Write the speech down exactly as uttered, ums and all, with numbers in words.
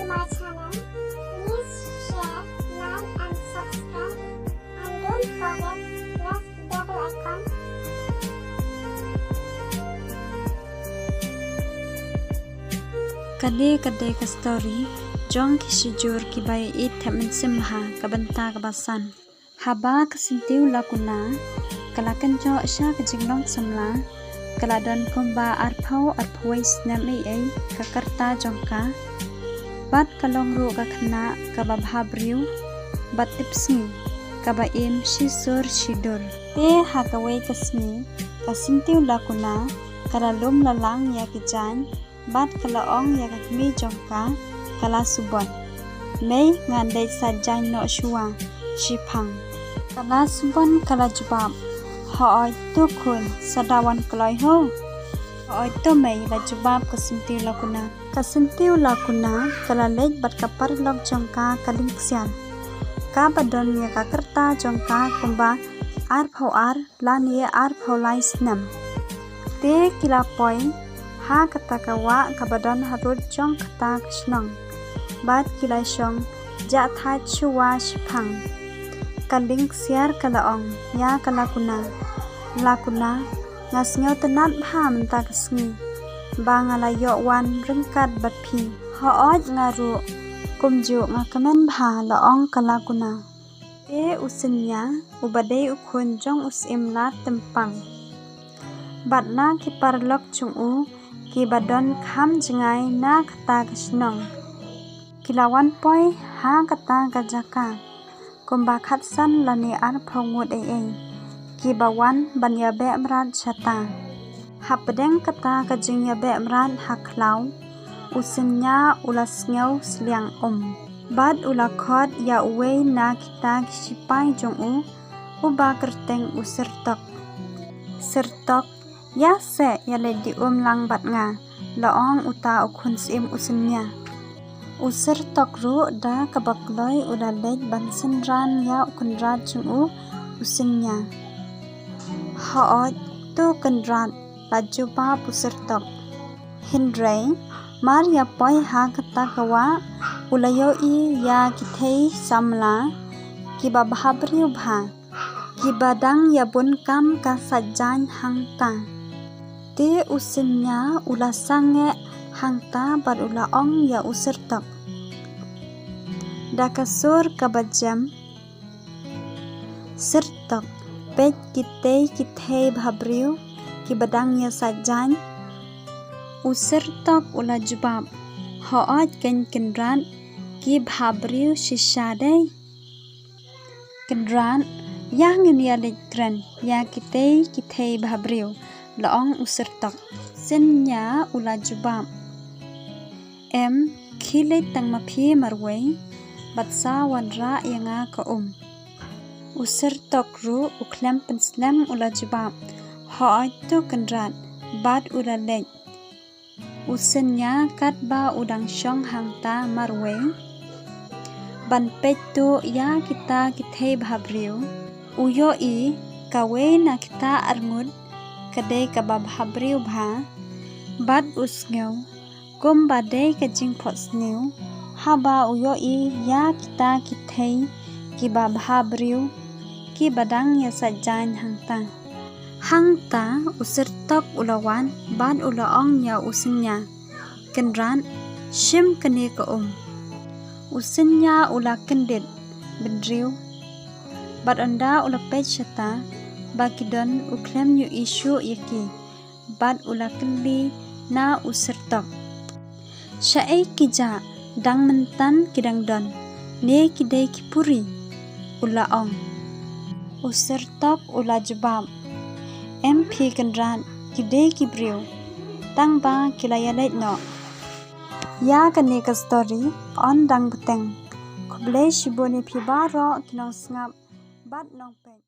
my channel, please share, like and subscribe, and don't forget press the bell icon. Kane ka dei ka story jong ki shijur kiba ïeit thep mynsiem bha, ka bynta kaba san. Haba ka Syntiew Lakuna ka la kynjoh sha ka jinglong samla, ka la don kumba arphew arphew wei snem ei ei ka rta jong ka. Bad ka long ruh ka khynnah kaba bha briew bad tipsngi, kaba im shisur shidur. Te ha kawei ka sngi, ka Syntiew Lakuna ka la lum la lang ïa ki jaiñ, bad ka la ong ïa ka kmie jong ka, ka Lasubon, "Mei, ngan leit sait jaiñ noh shuwa shiphang." Ka Lasubon ka la jubab, "Hooid to khun, sa da wan kloi ho." "Hooid to mei," la jubab ka Syntiew Lakuna. Ka Syntiew Lakuna ka la leit bad ka paralok jong ka ka Lyngksiar, kaba don ïa ka rta jong ka kumba arphew ar lane arphew lai snem. Te ki la poi ha kata ka wah kaba don harud jong kata ka shnong, bad ki la shong jah thait shuwa shiphang. Ka Lyngksiar ka la ong ïa ka Lakuna, "Lakuna, nga sngewtynnat bha mynta ka sngi ba nga la ïoh wan ryngkat bad phi. Hooid nga ruh kumjuh nga kmen bha," la ong ka Lakuna. Te u Synñia, uba dei u khun jong u Syiem Ladtympang, bad na ki paralok jong u kiba don kham jngai na kata ka shnong, ki la wan poi ha kata ka jaka kumba khatsan lane arphew ngut ei ei kiba wan ban ïabeh mrad shata. Hapdeng kata ka jingïabeh mrad ha khlaw, u Synñia u la sngew sliang um, bad u la khot ïa uwei na kita ki shipai jong u, uba kyrteng u Syrtok. "Syrtok, ïa seh ïa leit die um lang bad nga," la ong uta u khun syiem u Synñia. U Syrtok ruh da kaba kloi u la leit ban synran ïa u kynrad jong u, u Synñia. "Hooid to kynrad," la jubab u Syrtok. Hynrei mar ïa poi ha kata ka wah, u la ïohi ïa ki thei samla kiba bha briew bha, kiba dang ïa bun kam ka sait jaiñ hangta. Te u Synñia u la sangeh hangta bad u la ong ïa u Syrtok da ka sur kaba jem, "Syrtok, peit kitei ki thei bha briew kiba dang ïa sait jaiñ." U Syrtok u la jubab, "Hooid keiñ kynrad, ki bha briew shisha dei." "Kynrad, ïa ngin ïa leit kren ïa kitei ki thei bha briew," la ong u Syrtok. Synñia u la jubab, "Em, khie leit tang ma phi marwei, bad sa wanrah ïa nga ka um." U Syrtok ruh u khlem pynslem u la jubab, "Hooid to kynrad," bad u la leit. U Synñia katba u dang shong hangta marwei ban peit tuh ïa kita ki thei bha briew, u ïohi kawei na kita arngut ka dei kaba bha briew bha, bad u sngew kumba dei ka jingphohsniew haba u ïohi ïa kita ki thei kiba bha briew kiba dang ïa sait jaiñ hangta. Hangta u Syrtok u la wan bad u la ong ïa u Synñia, "Kynrad, shim kane ka um." U Synñia u la kyndit bynriew bad ynda u la peit shata ba ki don, u khlem ïohi shuh ïa ki, bad u la kylli na u Syrtok, "Shaei ki jah, dang mynta ki dang don, ne ki dei ki puri?" u la ong. U Syrtok u la jubab, "Em phi Kynrad, ki dei ki briew, tang ba ki la ïa leit noh." Ïa kane ka story yn dang bteng. Khublei shibun ïa phi baroh ki nongsngap bad nongpeit.